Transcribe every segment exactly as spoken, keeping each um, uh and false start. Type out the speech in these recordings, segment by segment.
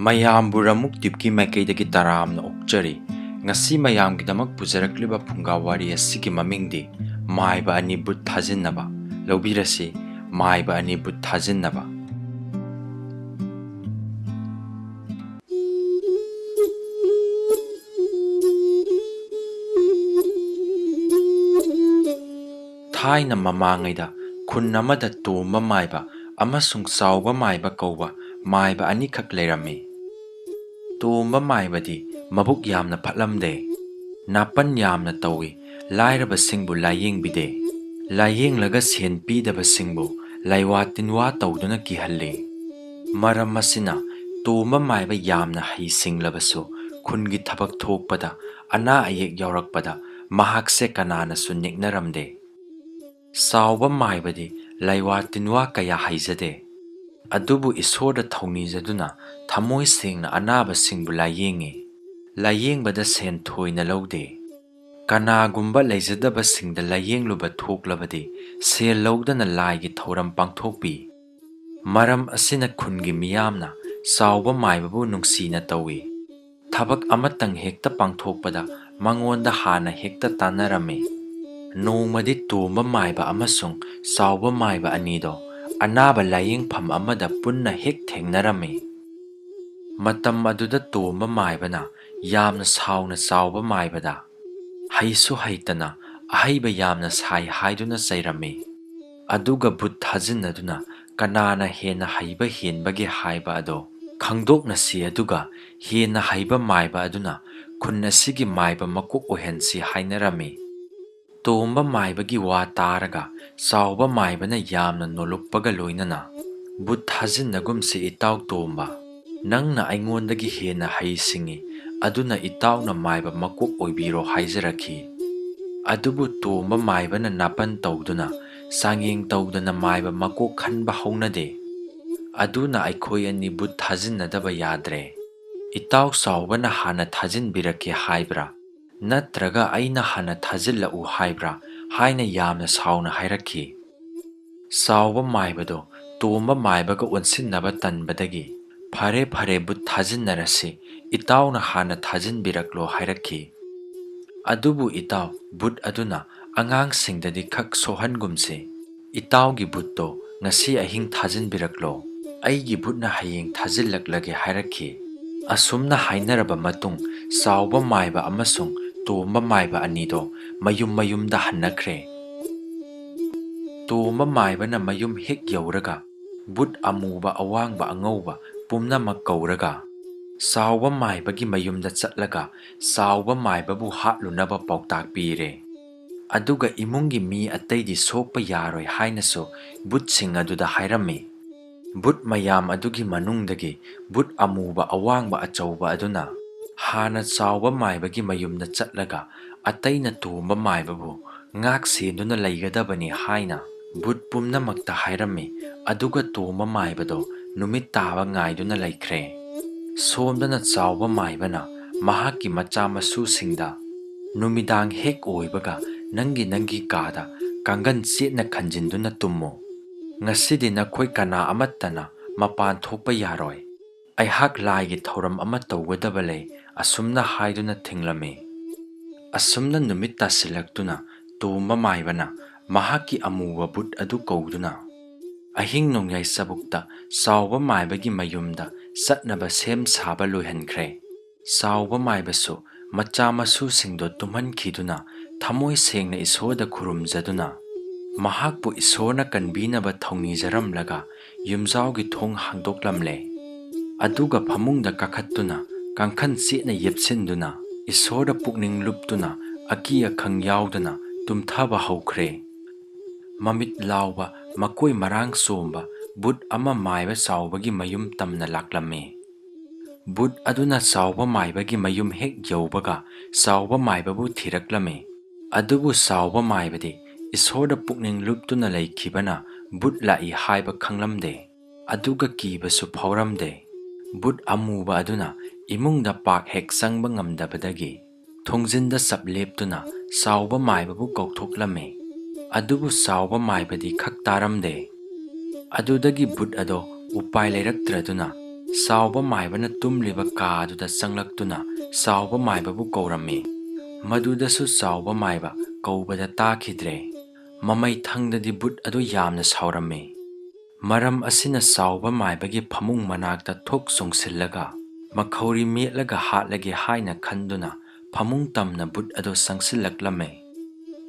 ꯃꯌꯥꯝꯕꯨ ꯔꯃꯨꯛ ꯇꯤꯞꯀꯤ ꯃꯥꯏꯀꯩꯗꯒꯤ ꯇꯔꯥꯝꯅ ꯑꯣꯛꯆꯔꯤ꯫ ꯉꯁꯤ ꯃꯌꯥꯝꯒꯤꯗꯃꯛ ꯄꯨꯖꯔꯛꯂꯤꯕ ꯐꯨꯡꯒꯥ ꯋꯥꯔꯤ ꯑꯁꯤꯒꯤ ꯃꯃꯤꯡꯗꯤ ꯃꯥꯏꯕ ꯑꯅꯤ ꯚꯨꯠ ꯊꯥꯖꯤꯟꯅꯕ꯫ ꯂꯧꯕꯤꯔꯁꯤ, ꯃꯥꯏꯕ ꯑꯅꯤ ꯚꯨꯠ ꯊꯥꯖꯤꯟꯅꯕ꯫ ꯊꯥꯏꯅ ꯃꯃꯥꯡꯉꯩꯗ ꯈꯨꯟ ꯑꯃꯗ ꯇꯣꯝꯕ ꯃꯥꯏꯕ ꯑꯃꯁꯨꯡ ꯆꯥꯎꯕ ꯃꯥꯏꯕ ꯀꯧꯕ ꯃꯥꯏꯕ ꯑꯅꯤꯈꯛ ꯂꯩꯔꯝꯃꯤ꯫ ꯇꯣꯝꯕ ꯃꯥꯏꯕꯗꯤ ꯃꯕꯨꯛ ꯌꯥꯝꯅ ꯐꯠꯂꯝꯗꯦ꯫ ꯅꯥꯄꯟ ꯌꯥꯝꯅ ꯇꯧꯏ, ꯂꯥꯏꯔꯕꯁꯤꯡꯕꯨ ꯂꯥꯏꯌꯦꯡꯕꯤꯗꯦ꯫ ꯂꯥꯏꯌꯦꯡꯂꯒ ꯁꯦꯟ ꯄꯤꯗꯕꯁꯤꯡꯕꯨ ꯂꯥꯏꯋꯥ ꯇꯤꯟꯋꯥ ꯇꯧꯗꯨꯅ ꯀꯤꯍꯜꯂꯤ꯫ ꯃꯔꯝ ꯑꯁꯤꯅ ꯇꯣꯝꯕ ꯃꯥꯏꯕ ꯌꯥꯝꯅ ꯍꯩꯁꯤꯡꯂꯕꯁꯨ ꯈꯨꯟꯒꯤ ꯊꯕꯛ ꯊꯣꯛꯄꯗ, ꯑꯅꯥ ꯑꯌꯦꯛ ꯌꯥꯎꯔꯛꯄꯗ ꯃꯍꯥꯛꯁꯦ ꯀꯅꯥꯅꯁꯨ ꯅꯦꯛꯅꯔꯝꯗꯦ꯫ ꯆꯥꯎꯕ ꯃꯥꯏꯕꯗꯤ ꯂꯥꯏꯋꯥ ꯇꯤꯟꯋꯥ ꯀꯌꯥ ꯍꯩꯖꯗꯦ꯫ ꯑꯗꯨꯕꯨ ꯏꯁꯣꯔꯗ ꯊꯧꯅꯤꯖꯗꯨꯅ ꯊꯃꯣꯏ ꯁꯦꯡꯅ ꯑꯅꯥꯕꯁꯤꯡꯕꯨ ꯂꯥꯏꯌꯦꯡꯉꯤ꯫ ꯂꯥꯏꯌꯦꯡꯕꯗ ꯁꯦꯟ ꯊꯣꯏꯅ ꯂꯧꯗꯦ꯫ ꯀꯅꯥꯒꯨꯝꯕ ꯂꯩꯖꯗꯕꯁꯤꯡꯗ ꯂꯥꯏꯌꯦꯡꯂꯨꯕ ꯊꯣꯛꯂꯕꯗꯤ ꯁꯦꯜ ꯂꯧꯗꯅ ꯂꯥꯏꯒꯤ ꯊꯧꯔꯝ ꯄꯥꯡꯊꯣꯛꯄꯤ꯫ ꯃꯔꯝ ꯑꯁꯤꯅ ꯈꯨꯟꯒꯤ ꯃꯤꯌꯥꯝꯅ ꯆꯥꯎꯕ ꯃꯥꯏꯕꯕꯨ ꯅꯨꯡꯁꯤꯅ ꯇꯧꯏ꯫ ꯊꯕꯛ ꯑꯃꯇꯪ ꯍꯦꯛꯇ ꯄꯥꯡꯊꯣꯛꯄꯗ ꯃꯉꯣꯟꯗ ꯍꯥꯟꯅ ꯍꯦꯛꯇ ꯇꯥꯟꯅꯔꯝꯃꯤ꯫ ꯅꯣꯡꯃꯗꯤ ꯇꯣꯝꯕ ꯃꯥꯏꯕ ꯑꯃꯁꯨꯡ ꯆꯥꯎꯕ ꯃꯥꯏꯕ ꯑꯅꯤꯗꯣ ꯑꯅꯥꯕ ꯂꯥꯏꯌꯦꯡꯐꯝ ꯑꯃꯗ ꯄꯨꯟꯅ ꯍꯦꯛ ꯊꯦꯡꯅꯔꯝꯃꯤ꯫ ꯃꯇꯝ ꯑꯗꯨꯗ ꯇꯣꯝꯕ ꯃꯥꯏꯕꯅ ꯌꯥꯝꯅ ꯁꯥꯎꯅ ꯆꯥꯎꯕ ꯃꯥꯏꯕꯗ, "ꯍꯩꯁꯨ ꯍꯩꯇꯅ ꯑꯍꯩꯕ ꯌꯥꯝꯅ ꯁꯥꯏ" ꯍꯥꯏꯗꯨꯅ ꯆꯩꯔꯝꯃꯤ꯫ ꯑꯗꯨꯒ ꯚꯨꯠ ꯊꯥꯖꯤꯟꯅꯗꯨꯅ ꯀꯅꯥꯅ ꯍꯦꯟꯅ ꯍꯩꯕ ꯍꯦꯟꯕꯒꯦ ꯍꯥꯏꯕ ꯑꯗꯣ ꯈꯪꯗꯣꯛꯅꯁꯤ, ꯑꯗꯨꯒ ꯍꯦꯟꯅ ꯍꯩꯕ ꯃꯥꯏꯕ ꯑꯗꯨꯅ ꯈꯨꯟ ꯑꯁꯤꯒꯤ ꯃꯥꯏꯕ ꯃꯀꯣꯛ ꯑꯣꯏꯍꯟꯁꯤ ꯍꯥꯏꯅꯔꯝꯃꯤ꯫ ꯇꯣꯝꯕ ꯃꯥꯏꯕꯒꯤ ꯋꯥ ꯇꯥꯔꯒ ꯆꯥꯎꯕ ꯃꯥꯏꯕꯅ ꯌꯥꯝꯅ ꯅꯣꯂꯨꯛꯄꯒ ꯂꯣꯏꯅꯅ, "ꯚꯨꯠ ꯊꯥꯖꯤꯟꯅꯒꯨꯝꯁꯤ ꯏꯇꯥꯎ ꯇꯣꯝꯕ꯫ ꯅꯪꯅ ꯑꯩꯉꯣꯟꯗꯒꯤ ꯍꯦꯟꯅ ꯍꯩꯁꯤꯡꯉꯤ, ꯑꯗꯨꯅ ꯏꯇꯥꯎꯅ ꯃꯥꯏꯕ ꯃꯀꯣꯛ ꯑꯣꯏꯕꯤꯔꯣ" ꯍꯥꯏꯖꯔꯛꯈꯤ꯫ ꯑꯗꯨꯕꯨ ꯇꯣꯝꯕ ꯃꯥꯏꯕꯅ ꯅꯥꯄꯟ ꯇꯧꯗꯨꯅ ꯆꯥꯡꯌꯦꯡ ꯇꯧꯗꯅ ꯃꯥꯏꯕ ꯃꯀꯣꯛ ꯈꯟꯕ ꯍꯧꯅꯗꯦ꯫ ꯑꯗꯨꯅ ꯑꯩꯈꯣꯏ ꯑꯅꯤ ꯚꯨꯠ ꯊꯥꯖꯤꯟꯅꯗꯕ ꯌꯥꯗ꯭ꯔꯦ꯫ "ꯏꯇꯥꯎ ꯆꯥꯎꯕꯅ ꯍꯥꯟꯅ ꯊꯥꯖꯤꯟꯕꯤꯔꯛꯀꯦ ꯍꯥꯏꯕ꯭ꯔꯥ, ꯅꯠꯇ꯭ꯔꯒ ꯑꯩꯅ ꯍꯥꯟꯅ ꯊꯥꯖꯤꯜꯂꯛꯎ ꯍꯥꯏꯕ꯭ꯔꯥ?" ꯍꯥꯏꯅ ꯌꯥꯝꯅ ꯁꯥꯎꯅ ꯍꯥꯏꯔꯛꯈꯤ꯫ ꯆꯥꯎꯕ ꯃꯥꯏꯕꯗꯣ ꯇꯣꯝꯕ ꯃꯥꯏꯕꯒ ꯑꯣꯟꯁꯤꯟꯅꯕ ꯇꯟꯕꯗꯒꯤ "ꯐꯔꯦ, ꯐꯔꯦ, ꯕꯨꯠ ꯊꯥꯖꯤꯟꯅꯔꯁꯤ, ꯏꯇꯥꯎꯅ ꯍꯥꯟꯅ ꯊꯥꯖꯤꯟꯕꯤꯔꯛꯂꯣ" ꯍꯥꯏꯔꯛꯈꯤ꯫ ꯑꯗꯨꯕꯨ ꯏꯇꯥꯎ, ꯕꯨꯠ ꯑꯗꯨꯅ ꯑꯉꯥꯡꯁꯤꯡꯗꯗꯤ ꯈꯛ ꯁꯣꯛꯍꯟꯒꯨꯝꯁꯤ, ꯏꯇꯥꯎꯒꯤ ꯕꯨꯠꯇꯣ ꯉꯁꯤ ꯑꯍꯤꯡ ꯊꯥꯖꯤꯟꯕꯤꯔꯛꯂꯣ, ꯑꯩꯒꯤ ꯕꯨꯠꯅ ꯍꯌꯦꯡ ꯊꯥꯖꯤꯜꯂꯛꯂꯒꯦ ꯍꯥꯏꯔꯛꯈꯤ꯫ ꯑꯁꯨꯝꯅ ꯍꯥꯏꯅꯔꯕ ꯃꯇꯨꯡ, ꯆꯥꯎꯕ ꯃꯥꯏꯕ ꯑꯃꯁꯨꯡ ꯇꯣꯝꯕ ꯃꯥꯏꯕ ꯑꯅꯤꯗꯣ ꯃꯌꯨꯝ ꯃꯌꯨꯝꯗ ꯍꯟꯅꯈ꯭ꯔꯦ꯫ ꯇꯣꯝꯕ ꯃꯥꯏꯕꯅ ꯃꯌꯨꯝ ꯍꯦꯛ ꯌꯧꯔꯒ, ꯕꯨꯠ ꯑꯃꯨꯕ, ꯑꯋꯥꯡꯕ, ꯑꯉꯧꯕ ꯄꯨꯝꯅꯃꯛ ꯀꯧꯔꯒ, ꯆꯥꯎꯕ ꯃꯥꯏꯕꯒꯤ ꯃꯌꯨꯝꯗ ꯆꯠꯂꯒ, ꯆꯥꯎꯕ ꯃꯥꯏꯕꯕꯨ ꯍꯥꯠꯂꯨꯅꯕ ꯄꯥꯎꯇꯥꯛ ꯄꯤꯔꯦ꯫ ꯑꯗꯨꯒ ꯏꯃꯨꯡꯒꯤ ꯃꯤ ꯑꯇꯩꯗꯤ ꯁꯣꯛꯄ ꯌꯥꯔꯣꯏ ꯍꯥꯏꯅꯁꯨ ꯕꯨꯠꯁꯤꯡ ꯑꯗꯨꯗ ꯍꯥꯏꯔꯝꯃꯤ꯫ ꯕꯨꯠ ꯃꯌꯥꯝ ꯑꯗꯨꯒꯤ ꯃꯅꯨꯡꯗꯒꯤ ꯕꯨꯠ ꯑꯃꯨꯕ, ꯑꯋꯥꯡꯕ, ꯑꯆꯧꯕ ꯑꯗꯨꯅ ꯍꯥꯟꯅ ꯆꯥꯎꯕ ꯃꯥꯏꯕꯒꯤ ꯃꯌꯨꯝꯗ ꯆꯠꯂꯒ, ꯑꯇꯩꯅ ꯇꯣꯝꯕ ꯃꯥꯏꯕꯕꯨ ꯉꯥꯛ ꯁꯦꯟꯗꯨꯅ ꯂꯩꯒꯗꯕꯅꯤ ꯍꯥꯏꯅ ꯕꯨꯠ ꯄꯨꯝꯅꯃꯛꯇ ꯍꯥꯏꯔꯝꯃꯤ꯫ ꯑꯗꯨꯒ ꯇꯣꯝꯕ ꯃꯥꯏꯕꯗꯣ ꯅꯨꯃꯤꯠ ꯇꯥꯕ ꯉꯥꯏꯗꯨꯅ ꯂꯩꯈ꯭ꯔꯦ꯫ ꯁꯣꯝꯗꯅ ꯆꯥꯎꯕ ꯃꯥꯏꯕꯅ ꯃꯍꯥꯛꯀꯤ ꯃꯆꯥ ꯃꯁꯨꯁꯤꯡꯗ, "ꯅꯨꯃꯤꯗꯥꯡ ꯍꯦꯛ ꯑꯣꯏꯕꯒ ꯅꯪꯒꯤ ꯅꯪꯒꯤ ꯀꯥꯗ ꯀꯥꯡꯒꯟ ꯆꯦꯠꯅ ꯈꯟꯖꯤꯟꯗꯨꯅ ꯇꯨꯝꯃꯨ꯫ ꯉꯁꯤꯗꯤ ꯅꯈꯣꯏ ꯀꯅꯥ ꯑꯃꯠꯇꯅ ꯃꯄꯥꯟ ꯊꯣꯛꯄ ꯌꯥꯔꯣꯏ꯫ ꯑꯩꯍꯥꯛ ꯂꯥꯏꯒꯤ ꯊꯧꯔꯝ ꯑꯃ ꯇꯧꯒꯗꯕ ꯂꯩ," ꯑꯁꯨꯝꯅ ꯍꯥꯏꯗꯨꯅ ꯊꯤꯡꯂꯝꯃꯤ꯫ ꯑꯁꯨꯝꯅ ꯅꯨꯃꯤꯠ ꯇꯥꯁꯤꯜꯂꯛꯇꯨꯅ, ꯇꯣꯝꯕ ꯃꯥꯏꯕꯅ ꯃꯍꯥꯛꯀꯤ ꯑꯃꯨꯕ ꯕꯨꯠ ꯑꯗꯨ ꯀꯧꯗꯨꯅ ꯑꯍꯤꯡ ꯅꯣꯡꯌꯥꯏ ꯆꯕꯨꯛꯇ ꯆꯥꯎꯕ ꯃꯥꯏꯕꯒꯤ ꯃꯌꯨꯝꯗ ꯆꯠꯅꯕ ꯁꯦꯝ ꯁꯥꯕ ꯂꯣꯏꯍꯟꯈ꯭ꯔꯦ꯫ ꯆꯥꯎꯕ ꯃꯥꯏꯕꯁꯨ ꯃꯆꯥ ꯃꯁꯨꯁꯤꯡꯗꯣ ꯇꯨꯝꯍꯟꯈꯤꯗꯨꯅ, ꯊꯃꯣꯏ ꯁꯦꯡꯅ ꯏꯁꯣꯔꯗ ꯈꯨꯔꯨꯝꯖꯗꯨꯅ, ꯃꯍꯥꯛꯄꯨ ꯏꯁꯣꯔꯅ ꯀꯟꯕꯤꯅꯕ ꯊꯧꯅꯤꯖꯔꯝꯂꯒ, ꯌꯨꯝꯖꯥꯎꯒꯤ ꯊꯣꯡ ꯍꯥꯡꯗꯣꯛꯂꯝꯂꯦ꯫ ꯑꯗꯨꯒ ꯐꯃꯨꯡꯗ ꯀꯥꯈꯠꯇꯨꯅ, ꯀꯥꯡꯈꯟ ꯆꯦꯠꯅ ꯌꯦꯞꯁꯤꯟꯗꯨꯅ, ꯏꯁꯣꯔꯗ ꯄꯨꯛꯅꯤꯡ ꯂꯨꯞꯇꯨꯅ, ꯑꯀꯤ ꯑꯈꯪ ꯌꯥꯎꯗꯅ ꯇꯨꯝꯊꯕ ꯍꯧꯈ꯭ꯔꯦ꯫ ꯃꯃꯤꯠ ꯂꯥꯎꯕ, ꯃꯀꯣꯏ ꯃꯔꯥꯡ ꯆꯣꯝꯕ ꯕꯨꯠ ꯑꯃ ꯃꯥꯏꯕ ꯆꯥꯎꯕꯒꯤ ꯃꯌꯨꯝ ꯇꯝꯅ ꯂꯥꯛꯂꯝꯃꯤ꯫ ꯕꯨꯠ ꯑꯗꯨꯅ ꯆꯥꯎꯕ ꯃꯥꯏꯕꯒꯤ ꯃꯌꯨꯝ ꯍꯦꯛ ꯌꯧꯕꯒ, ꯆꯥꯎꯕ ꯃꯥꯏꯕꯕꯨ ꯊꯤꯔꯛꯂꯝꯃꯤ꯫ ꯑꯗꯨꯕꯨ ꯆꯥꯎꯕ ꯃꯥꯏꯕꯗꯤ ꯏꯁꯣꯔꯗ ꯄꯨꯛꯅꯤꯡ ꯂꯨꯞꯇꯨꯅ ꯂꯩꯈꯤꯕꯅ ꯕꯨꯠ ꯂꯥꯛꯏ ꯍꯥꯏꯕ ꯈꯪꯂꯝꯗꯦ꯫ ꯑꯗꯨꯒ ꯀꯤꯕꯁꯨ ꯐꯥꯎꯔꯝꯗꯦ꯫ ꯕꯨꯠ ꯑꯃꯨꯕ ꯑꯗꯨꯅ ꯏꯃꯨꯡꯗ ꯄꯥꯛ ꯍꯦꯛ ꯆꯪꯕ ꯉꯝꯗꯕꯗꯒꯤ, ꯊꯣꯡꯖꯤꯟꯗ ꯆꯞ ꯂꯦꯞꯇꯨꯅ ꯆꯥꯎꯕ ꯃꯥꯏꯕꯕꯨ ꯀꯧꯊꯣꯛꯂꯝꯃꯤ꯫ ꯑꯗꯨꯕꯨ ꯆꯥꯎꯕ ꯃꯥꯏꯕꯗꯤ ꯈꯛ ꯇꯥꯔꯝꯗꯦ꯫ ꯑꯗꯨꯗꯒꯤ ꯕꯨꯠ ꯑꯗꯣ ꯎꯄꯥꯏ ꯂꯩꯔꯛꯇ꯭ꯔꯗꯨꯅ, ꯆꯥꯎꯕ ꯃꯥꯏꯕꯅ ꯇꯨꯝꯂꯤꯕ ꯀꯥ ꯑꯗꯨꯗ ꯆꯪꯂꯛꯇꯨꯅ ꯆꯥꯎꯕ ꯃꯥꯏꯕꯕꯨ ꯀꯧꯔꯝꯃꯤ꯫ ꯃꯗꯨꯗꯁꯨ ꯆꯥꯎꯕ ꯃꯥꯏꯕ ꯀꯧꯕꯗ ꯇꯥꯈꯤꯗ꯭ꯔꯦ꯫ ꯃꯃꯩ ꯊꯪꯗꯗꯤ ꯕꯨꯠ ꯑꯗꯨ ꯌꯥꯝꯅ ꯁꯥꯎꯔꯝꯃꯤ꯫ ꯃꯔꯝ ꯑꯁꯤꯅ ꯆꯥꯎꯕ ꯃꯥꯏꯕꯒꯤ ꯐꯃꯨꯡ ꯃꯅꯥꯛꯇ ꯊꯣꯛ ꯆꯣꯡꯁꯤꯜꯂꯒ ꯃꯈꯧꯔꯤ ꯃꯦꯠꯂꯒ ꯍꯥꯠꯂꯒꯦ ꯍꯥꯏꯅ ꯈꯟꯗꯨꯅ ꯐꯃꯨꯡ ꯇꯝꯅ ꯕꯨꯠ ꯑꯗꯨ ꯆꯪꯁꯤꯜꯂꯛꯂꯝꯃꯤ꯫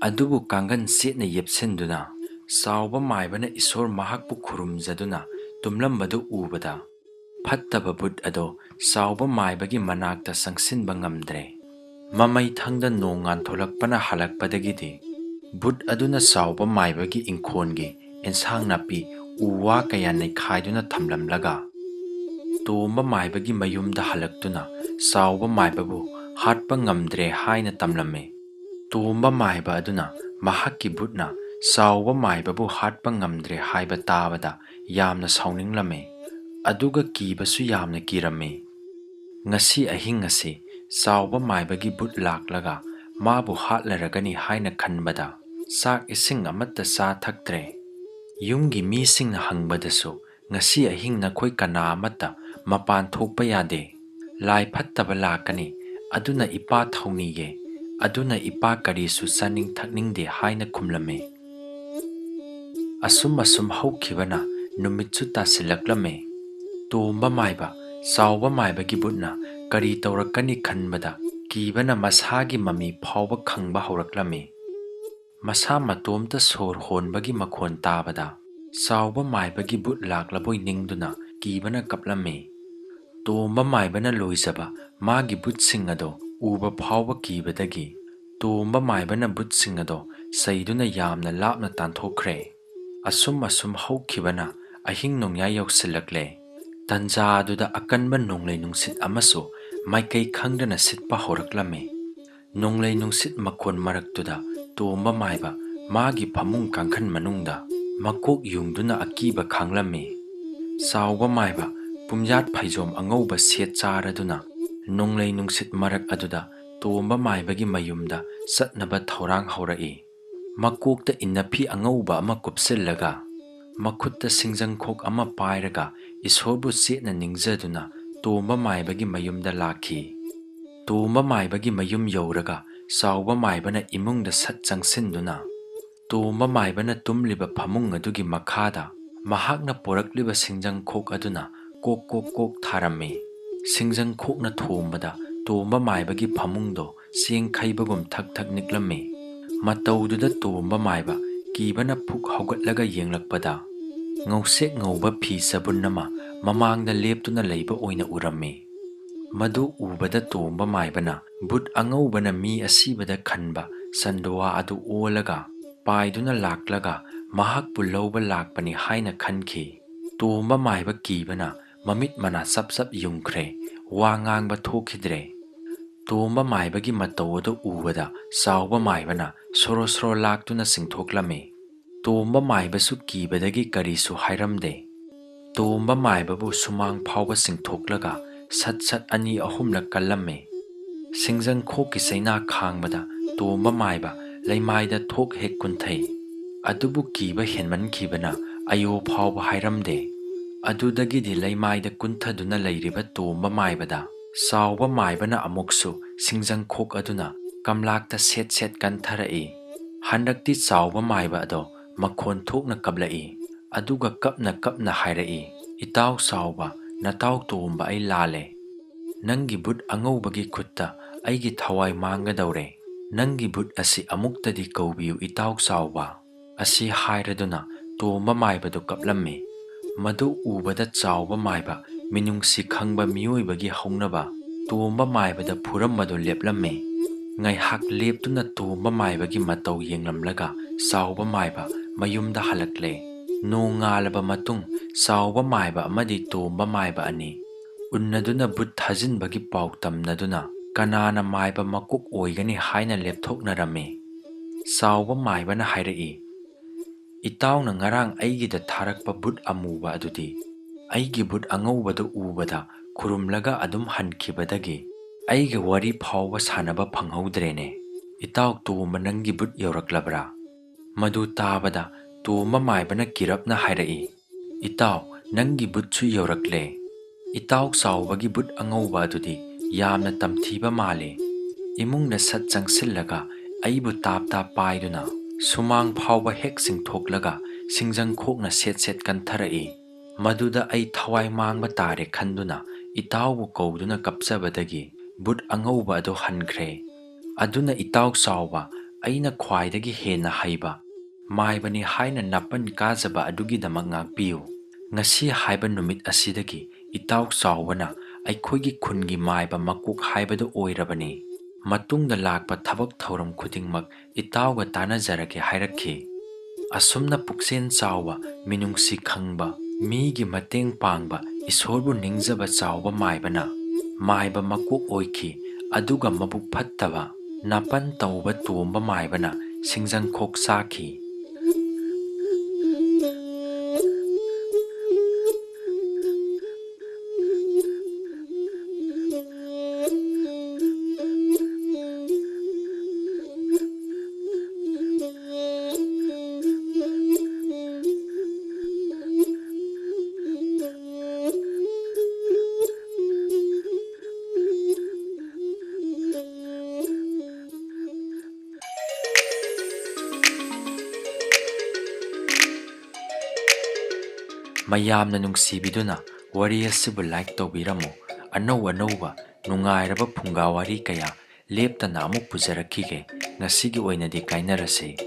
ꯑꯗꯨꯕꯨ ꯀꯥꯡꯒꯟ ꯆꯦꯠꯅ ꯌꯦꯞꯁꯤꯟꯗꯨꯅ ꯆꯥꯎꯕ ꯃꯥꯏꯕꯅ ꯏꯁꯣꯔ ꯃꯍꯥꯛꯄꯨ ꯈꯨꯔꯨꯝꯖꯗꯨꯅ ꯇꯨꯝꯂꯝꯕꯗꯨ ꯎꯕꯗ ꯐꯠꯇꯕ ꯕꯨꯠ ꯑꯗꯣ ꯆꯥꯎꯕ ꯃꯥꯏꯕꯒꯤ ꯃꯅꯥꯛꯇ ꯆꯪꯁꯤꯟꯕ ꯉꯝꯗ꯭ꯔꯦ꯫ ꯃꯃꯩ ꯊꯪꯗ ꯅꯣꯡ ꯉꯥꯟꯊꯣꯂꯛꯄꯅ ꯍꯜꯂꯛꯄꯗꯒꯤꯗꯤ ꯕꯨꯠ ꯑꯗꯨꯅ ꯆꯥꯎꯕ ꯃꯥꯏꯕꯒꯤ ꯏꯪꯈꯣꯜꯒꯤ ꯏꯟꯁꯥꯡ ꯅꯥꯄꯤ ꯎ ꯋꯥ ꯀꯌꯥ ꯅꯩꯈꯥꯏꯗꯨꯅ ꯊꯝꯂꯝꯂꯒ ꯇꯣꯝꯕ ꯃꯥꯏꯕꯒꯤ ꯃꯌꯨꯝꯗ ꯍꯜꯂꯛꯇꯨꯅ ꯆꯥꯎꯕ ꯃꯥꯏꯕꯕꯨ ꯍꯥꯠꯄ ꯉꯝꯗ꯭ꯔꯦ ꯍꯥꯏꯅ ꯇꯝꯂꯝꯃꯤ꯫ ꯇꯣꯝꯕ ꯃꯥꯏꯕ ꯑꯗꯨꯅ ꯃꯍꯥꯛꯀꯤ ꯕꯨꯠꯅ ꯆꯥꯎꯕ ꯃꯥꯏꯕꯕꯨ ꯍꯥꯠꯄ ꯉꯝꯗ꯭ꯔꯦ ꯍꯥꯏꯕ ꯇꯥꯕꯗ ꯌꯥꯝꯅ ꯁꯥꯎꯅꯤꯡꯂꯝꯃꯤ꯫ ꯑꯗꯨꯒ ꯀꯤꯕꯁꯨ ꯌꯥꯝꯅ ꯀꯤꯔꯝꯃꯤ꯫ ꯉꯁꯤ ꯑꯍꯤꯡ ꯑꯁꯤ ꯆꯥꯎꯕ ꯃꯥꯏꯕꯒꯤ ꯕꯨꯠ ꯂꯥꯛꯂꯒ ꯃꯥꯕꯨ ꯍꯥꯠꯂꯔꯒꯅꯤ ꯍꯥꯏꯅ ꯈꯟꯕꯗ ꯆꯥꯛ ꯏꯁꯤꯡ ꯑꯃꯠꯇ ꯆꯥ ꯊꯛꯇ꯭ꯔꯦ꯫ ꯌꯨꯝꯒꯤ ꯃꯤꯁꯤꯡꯅ ꯍꯪꯕꯗꯁꯨ, "ꯉꯁꯤ ꯑꯍꯤꯡ ꯅꯈꯣꯏ ꯀꯅꯥ ꯑꯃꯠꯇ ꯃꯄꯥꯟ ꯊꯣꯛꯄ ꯌꯥꯗꯦ꯫ ꯂꯥꯏ ꯐꯠꯇꯕ ꯂꯥꯛꯀꯅꯤ, ꯑꯗꯨꯅ ꯏꯄꯥ ꯊꯧꯅꯤꯒꯦ, ꯑꯗꯨꯅ ꯏꯄꯥ ꯀꯔꯤꯁꯨ ꯆꯥꯅꯤꯡ ꯊꯛꯅꯤꯡꯗꯦ" ꯍꯥꯏꯅ ꯈꯨꯝꯂꯝꯃꯤ꯫ ꯑꯁꯨꯝ ꯑꯁꯨꯝ ꯍꯧꯈꯤꯕꯅ ꯅꯨꯃꯤꯠꯁꯨ ꯇꯥꯁꯤꯜꯂꯛꯂꯝꯃꯤ꯫ ꯇꯣꯝꯕ ꯃꯥꯏꯕ, ꯆꯥꯎꯕ ꯃꯥꯏꯕꯒꯤ ꯕꯨꯠꯅ ꯀꯔꯤ ꯇꯧꯔꯛꯀꯅꯤ ꯈꯟꯕꯗ ꯀꯤꯕꯅ ꯃꯁꯥꯒꯤ ꯃꯃꯤ ꯐꯥꯎꯕ ꯈꯪꯕ ꯍꯧꯔꯛꯂꯝꯃꯤ꯫ ꯃꯁꯥ ꯃꯇꯣꯝꯇ ꯁꯣꯔ ꯍꯣꯟꯕꯒꯤ ꯃꯈꯣꯟ ꯇꯥꯕꯗ ꯆꯥꯎꯕ ꯃꯥꯏꯕꯒꯤ ꯕꯨꯠ ꯂꯥꯛꯂꯕꯣꯏ ꯅꯤꯡꯗꯨꯅ ꯀꯤꯕꯅ ꯀꯞꯂꯝꯃꯤ꯫ ꯇꯣꯝꯕ ꯃꯥꯏꯕꯅ ꯂꯣꯏꯖꯕ ꯃꯥꯒꯤ ꯕꯨꯠꯁꯤꯡ ꯑꯗꯣ ꯎꯕ ꯐꯥꯎꯕ ꯀꯤꯕꯗꯒꯤ ꯇꯣꯝꯕ ꯃꯥꯏꯕꯅ ꯕꯨꯠꯁꯤꯡ ꯑꯗꯣ ꯆꯩꯗꯨꯅ ꯌꯥꯝꯅ ꯂꯥꯞꯅ ꯇꯥꯟꯊꯣꯛꯈ꯭ꯔꯦ꯫ ꯑꯁꯨꯝ ꯑꯁꯨꯝ ꯍꯧꯈꯤꯕꯅ ꯑꯍꯤꯡ ꯅꯣꯡꯌꯥꯏ ꯌꯧꯁꯤꯜꯂꯛꯂꯦ꯫ ꯇꯟꯖꯥ ꯑꯗꯨꯗ ꯑꯀꯟꯕ ꯅꯣꯡꯂꯩ ꯅꯨꯡꯁꯤꯠ ꯑꯃꯁꯨ ꯃꯥꯏꯀꯩ ꯈꯪꯗꯅ ꯁꯤꯠꯄ ꯍꯧꯔꯛꯂꯝꯃꯤ꯫ ꯅꯣꯡꯂꯩ ꯅꯨꯡꯁꯤꯠ ꯃꯈꯣꯟ ꯃꯔꯛꯇꯨꯗ ꯇꯣꯝꯕ ꯃꯥꯏꯕ ꯃꯥꯒꯤ ꯐꯃꯨꯡ ꯀꯥꯡꯈꯟ ꯃꯅꯨꯡꯗ ꯃꯀꯣꯛ ꯌꯨꯡꯗꯨꯅ ꯑꯀꯤꯕ ꯈꯥꯡꯂꯝꯃꯤ꯫ ꯆꯥꯎꯕ ꯃꯥꯏꯕ ꯄꯨꯝꯌꯥꯠ ꯐꯩꯖꯣꯝ ꯑꯉꯧꯕ ꯁꯦꯠ ꯆꯥꯔꯗꯨꯅ ꯅꯣꯡꯂꯩ ꯅꯨꯡꯁꯤꯠ ꯃꯔꯛ ꯑꯗꯨꯗ ꯇꯣꯝꯕ ꯃꯥꯏꯕꯒꯤ ꯃꯌꯨꯝꯗ ꯆꯠꯅꯕ ꯊꯧꯔꯥꯡ ꯍꯧꯔꯛꯏ꯫ ꯃꯀꯣꯛꯇ ꯏꯟꯅꯐꯤ ꯑꯉꯧꯕ ꯑꯃ ꯀꯨꯞꯁꯤꯜꯂꯒ, ꯃꯈꯨꯠꯇ ꯁꯤꯡꯖꯪꯈꯣꯛ ꯑꯃ ꯄꯥꯏꯔꯒ ꯏꯁꯣꯔꯕꯨ ꯆꯦꯠꯅ ꯅꯤꯡꯖꯗꯨꯅ ꯇꯣꯝꯕ ꯃꯥꯏꯕꯒꯤ ꯃꯌꯨꯝꯗ ꯂꯥꯛꯈꯤ꯫ ꯇꯣꯝꯕ ꯃꯥꯏꯕꯒꯤ ꯃꯌꯨꯝ ꯌꯧꯔꯒ ꯆꯥꯎꯕ ꯃꯥꯏꯕꯅ ꯏꯃꯨꯡꯗ ꯁꯠ ꯆꯪꯁꯤꯟꯗꯨꯅ ꯇꯣꯝꯕ ꯃꯥꯏꯕꯅ ꯇꯨꯝꯂꯤꯕ ꯐꯃꯨꯡ ꯑꯗꯨꯒꯤ ꯃꯈꯥꯗ ꯃꯍꯥꯛꯅ ꯄꯨꯔꯛꯂꯤꯕ ꯁꯤꯡꯖꯪꯈꯣꯛ ꯑꯗꯨꯅ ꯀꯣꯛ ꯀꯣꯛ ꯀꯣꯛ ꯊꯥꯔꯝꯃꯤ꯫ ꯁꯤꯡꯖꯪꯈꯣꯛꯅ ꯊꯣꯝꯕꯗ ꯇꯣꯝꯕ ꯃꯥꯏꯕꯒꯤ ꯐꯃꯨꯡꯗꯣ ꯆꯦꯡ ꯈꯩꯕꯒꯨꯝ ꯊꯛ ꯊꯛ ꯅꯤꯛꯂꯝꯃꯤ꯫ ꯃꯇꯧꯗꯨꯗ ꯇꯣꯝꯕ ꯃꯥꯏꯕ ꯀꯤꯕꯅ ꯐꯨꯛ ꯍꯧꯒꯠꯂꯒ ꯌꯦꯡꯂꯛꯄꯗ ꯉꯧꯁꯦꯛ ꯉꯧꯕ ꯐꯤ ꯆꯕꯨꯟ ꯑꯃ ꯃꯃꯥꯡꯗ ꯂꯦꯞꯇꯨꯅ ꯂꯩꯕ ꯑꯣꯏꯅ ꯎꯔꯝꯃꯤ꯫ ꯃꯗꯨ ꯎꯕꯗ ꯇꯣꯝꯕ ꯃꯥꯏꯕꯅ ꯚꯨꯠ ꯑꯉꯧꯕꯅ ꯃꯤ ꯑꯁꯤꯕꯗ ꯈꯟꯕ ꯆꯟꯗꯨꯋꯥ ꯑꯗꯨ ꯑꯣꯜꯂꯒ ꯄꯥꯏꯗꯨꯅ ꯂꯥꯛꯂꯒ ꯃꯍꯥꯛꯄꯨ ꯂꯧꯕ ꯂꯥꯛꯄꯅꯤ ꯍꯥꯏꯅ ꯈꯟꯈꯤ꯫ ꯇꯣꯝꯕ ꯃꯥꯏꯕ ꯀꯤꯕꯅ ꯃꯃꯤꯠ ꯃꯅꯥ ꯆꯞ ꯆꯞ ꯌꯨꯡꯈ꯭ꯔꯦ, ꯋꯥ ꯉꯥꯡꯕ ꯊꯣꯛꯈꯤꯗ꯭ꯔꯦ꯫ ꯇꯣꯝꯕ ꯃꯥꯏꯕꯒꯤ ꯃꯇꯧ ꯑꯗꯨ ꯎꯕꯗ ꯆꯥꯎꯕ ꯃꯥꯏꯕꯅ ꯁꯣꯔꯣ ꯁꯣꯔꯣ ꯂꯥꯛꯇꯨꯅ ꯆꯤꯡꯊꯣꯛꯂꯝꯃꯤ꯫ ꯇꯣꯝꯕ ꯃꯥꯏꯕꯁꯨ ꯀꯤꯕꯗꯒꯤ ꯀꯔꯤꯁꯨ ꯍꯥꯏꯔꯝꯗꯦ꯫ ꯇꯣꯝꯕ ꯃꯥꯏꯕꯕꯨ ꯁꯨꯃꯥꯡ ꯐꯥꯎꯕ ꯆꯤꯡꯊꯣꯛꯂꯒ ꯁꯠ ꯁꯠ ꯑꯅꯤ ꯑꯍꯨꯝꯂꯛ ꯀꯜꯂꯝꯃꯤ꯫ ꯁꯤꯡꯖꯪꯈꯣꯛꯀꯤ ꯆꯩꯅꯥ ꯈꯥꯡꯕꯗ ꯇꯣꯝꯕ ꯃꯥꯏꯕ ꯂꯩꯃꯥꯏꯗ ꯊꯣꯛ ꯍꯦꯛ ꯀꯨꯟꯊꯩ꯫ ꯑꯗꯨꯕꯨ ꯀꯤꯕ ꯍꯦꯟꯃꯟꯈꯤꯕꯅ ꯑꯌꯣ ꯐꯥꯎꯕ ꯍꯥꯏꯔꯝꯗꯦ꯫ ꯑꯗꯨꯗꯒꯤꯗꯤ ꯂꯩꯃꯥꯏꯗ ꯀꯨꯟꯊꯗꯨꯅ ꯂꯩꯔꯤꯕ ꯇꯣꯝꯕ ꯃꯥꯏꯕꯗ ꯆꯥꯎꯕ ꯃꯥꯏꯕꯅ ꯑꯃꯨꯛꯁꯨ ꯁꯤꯡꯖꯪꯈꯣꯛ ꯑꯗꯨꯅ ꯀꯝꯂꯥꯛꯇ ꯁꯦꯠ ꯁꯦꯠ ꯀꯟꯊꯔꯛꯏ꯫ ꯍꯟꯗꯛꯇꯤ ꯆꯥꯎꯕ ꯃꯥꯏꯕ ꯑꯗꯣ ꯃꯈꯣꯟ ꯊꯣꯛꯅ ꯀꯞꯂꯛꯏ꯫ ꯑꯗꯨꯒ ꯀꯞꯅ ꯀꯞꯅ ꯍꯥꯏꯔꯛꯏ, "ꯏꯇꯥꯎ ꯆꯥꯎꯕ, ꯅꯇꯥꯎ ꯇꯣꯝꯕ, ꯑꯩ ꯂꯥꯜꯂꯦ꯫ ꯅꯪꯒꯤ ꯚꯨꯠ ꯑꯉꯧꯕꯒꯤ ꯈꯨꯠꯇ ꯑꯩꯒꯤ ꯊꯋꯥꯏ ꯃꯥꯡꯒꯗꯧꯔꯦ꯫ ꯅꯪꯒꯤ ꯚꯨꯠ ꯑꯁꯤ ꯑꯃꯨꯛꯇꯗꯤ ꯀꯧꯕꯤꯌꯨ, ꯏꯇꯥꯎ ꯆꯥꯎꯕ"꯫ ꯑꯁꯤ ꯍꯥꯏꯔꯗꯨꯅ ꯇꯣꯝꯕ ꯃꯥꯏꯕꯗꯨ ꯀꯞꯂꯝꯃꯤ꯫ ꯃꯗꯨ ꯎꯕꯗ ꯆꯥꯎꯕ ꯃꯥꯏꯕ, ꯃꯤꯅꯨꯡꯁꯤ ꯈꯪꯕ ꯃꯤꯑꯣꯏꯕꯒꯤ ꯍꯧꯅꯕ, ꯇꯣꯝꯕ ꯃꯥꯏꯕꯗ ꯐꯨꯔꯝꯕꯗꯨ ꯂꯦꯞꯂꯝꯃꯤ꯫ ꯉꯥꯏꯍꯥꯛ ꯂꯦꯞꯇꯨꯅ ꯇꯣꯝꯕ ꯃꯥꯏꯕꯒꯤ ꯃꯇꯧ ꯌꯦꯡꯂꯝꯂꯒ ꯆꯥꯎꯕ ꯃꯥꯏꯕ ꯃꯌꯨꯝꯗ ꯍꯜꯂꯛꯂꯦ꯫ ꯅꯣꯡꯉꯥꯜꯂꯕ ꯃꯇꯨꯡ ꯆꯥꯎꯕ ꯃꯥꯏꯕ ꯑꯃꯗꯤ ꯇꯣꯝꯕ ꯃꯥꯏꯕ ꯑꯅꯤ ꯎꯟꯅꯗꯨꯅ ꯚꯨꯠ ꯊꯥꯖꯤꯟꯕꯒꯤ ꯄꯥꯎ ꯇꯝꯅꯗꯨꯅ ꯀꯅꯥꯅ ꯃꯥꯏꯕ ꯃꯀꯣꯛ ꯑꯣꯏꯒꯅꯤ ꯍꯥꯏꯅ ꯂꯦꯞꯊꯣꯛꯅꯔꯝꯃꯤ꯫ ꯆꯥꯎꯕ ꯃꯥꯏꯕꯅ ꯍꯥꯏꯔꯛꯏ, "ꯏꯇꯥꯎꯅ ꯉꯔꯥꯡ ꯑꯩꯒꯤꯗ ꯊꯥꯔꯛꯄ ꯚꯨꯠ ꯑꯃꯨꯕ ꯑꯗꯨꯗꯤ ꯑꯩꯒꯤ ꯚꯨꯠ ꯑꯉꯧꯕꯗꯨ ꯎꯕꯗ ꯈꯨꯔꯨꯝꯂꯒ ꯑꯗꯨꯝ ꯍꯟꯈꯤꯕꯗꯒꯤ ꯑꯩꯒ ꯋꯥꯔꯤ ꯐꯥꯎꯕ ꯁꯥꯟꯅꯕ ꯐꯪꯍꯧꯗ꯭ꯔꯦꯅꯦ꯫ ꯏꯇꯥꯎ ꯇꯣꯝꯕ, ꯅꯪꯒꯤ ꯚꯨꯠ ꯌꯧꯔꯛꯂꯕ꯭ꯔꯥ?" ꯃꯗꯨ ꯇꯥꯕꯗ ꯇꯣꯝꯕ ꯃꯥꯏꯕꯅ ꯀꯤꯔꯞꯅ ꯍꯥꯏꯔꯛꯏ, "ꯏꯇꯥꯎ, "ꯅꯪꯒꯤ ꯕꯨꯠꯁꯨ ꯌꯧꯔꯛꯂꯦ꯫" ꯏꯇꯥꯎ ꯆꯥꯎꯕꯒꯤ ꯕꯨꯠ ꯑꯉꯧꯕ ꯑꯗꯨꯗꯤ ꯌꯥꯝꯅ ꯇꯝꯊꯤꯕ ꯃꯥꯜꯂꯦ꯫ ꯏꯃꯨꯡꯗ ꯁꯠ ꯆꯪꯁꯤꯜꯂꯒ ꯑꯩꯕꯨ ꯇꯥꯞ ꯇꯥꯞ ꯄꯥꯏꯗꯨꯅ ꯁꯨꯃꯥꯡ ꯐꯥꯎꯕ ꯍꯦꯛ ꯆꯤꯡꯊꯣꯛꯂꯒ ꯁꯤꯡꯖꯪꯈꯣꯛꯅ ꯁꯦꯠ ꯁꯦꯠ ꯀꯟꯊꯔꯛꯏ꯫ ꯃꯗꯨꯗ ꯑꯩ ꯊꯋꯥꯏ ꯃꯥꯡꯕ ꯇꯥꯔꯦ ꯈꯟꯗꯨꯅ ꯏꯇꯥꯎꯕꯨ ꯀꯧꯗꯨꯅ ꯀꯞꯆꯕꯗꯒꯤ ꯕꯨꯠ ꯑꯉꯧꯕ ꯑꯗꯨ ꯍꯟꯈ꯭ꯔꯦ꯫ ꯑꯗꯨꯅ ꯏꯇꯥꯎ ꯆꯥꯎꯕ, ꯑꯩꯅ ꯈ꯭ꯋꯥꯏꯗꯒꯤ ꯍꯦꯟꯅ ꯍꯩꯕ ꯃꯥꯏꯕꯅꯤ ꯍꯥꯏꯅ ꯅꯥꯄꯟ ꯀꯥꯖꯕ ꯑꯗꯨꯒꯤꯗꯃꯛ ꯉꯥꯛꯄꯤꯌꯨ꯫ ꯉꯁꯤ ꯍꯥꯏꯕ ꯅꯨꯃꯤꯠ ꯑꯁꯤꯗꯒꯤ ꯏꯇꯥꯎ ꯆꯥꯎꯕꯅ ꯑꯩꯈꯣꯏꯒꯤ ꯈꯨꯟꯒꯤ ꯃꯥꯏꯕ ꯃꯀꯣꯛ ꯍꯥꯏꯕꯗꯨ ꯑꯣꯏꯔꯕꯅꯤ꯫ ꯃꯇꯨꯡꯗ ꯂꯥꯛꯄ ꯊꯕꯛ ꯊꯧꯔꯝ ꯈꯨꯗꯤꯡꯃꯛ ꯏꯇꯥꯎꯒ ꯇꯥꯟꯅꯖꯔꯒꯦ ꯍꯥꯏꯔꯛꯈꯤ꯫ ꯑꯁꯨꯝꯅ ꯄꯨꯛꯆꯦꯜ ꯆꯥꯎꯕ, ꯃꯤꯅꯨꯡꯁꯤ ꯈꯪꯕ, ꯃꯤꯒꯤ ꯃꯇꯦꯡ ꯄꯥꯡꯕ, ꯏꯁꯣꯔꯕꯨ ꯅꯤꯡꯖꯕ ꯆꯥꯎꯕ ꯃꯥꯏꯕꯅ ꯃꯥꯏꯕ ꯃꯀꯣꯛ ꯑꯣꯏꯈꯤ꯫ ꯑꯗꯨꯒ ꯃꯕꯨꯛ ꯐꯠꯇꯕ, ꯅꯥꯄꯟ ꯇꯧꯕ ꯇꯣꯝꯕ ꯃꯥꯏꯕꯅ ꯁꯤꯡꯖꯪꯈꯣꯛ ꯆꯥꯈꯤ꯫ ꯃꯌꯥꯝꯅ ꯅꯨꯡꯁꯤꯕꯤꯗꯨꯅ ꯋꯥꯔꯤ ꯑꯁꯤꯕꯨ like ꯇꯧꯕꯤꯔꯝꯃꯨ꯫ ꯑꯅꯧ ꯑꯅꯧꯕ ꯅꯨꯡꯉꯥꯏꯔꯕ ꯐꯨꯡꯒꯥ ꯋꯥꯔꯤ ꯀꯌꯥ ꯂꯦꯞꯇꯅ ꯑꯃꯨꯛ ꯄꯨꯖꯔꯛꯈꯤꯒꯦ꯫ ꯉꯁꯤꯒꯤ ꯑꯣꯏꯅꯗꯤ ꯀꯥꯏꯅꯔꯁꯤ꯫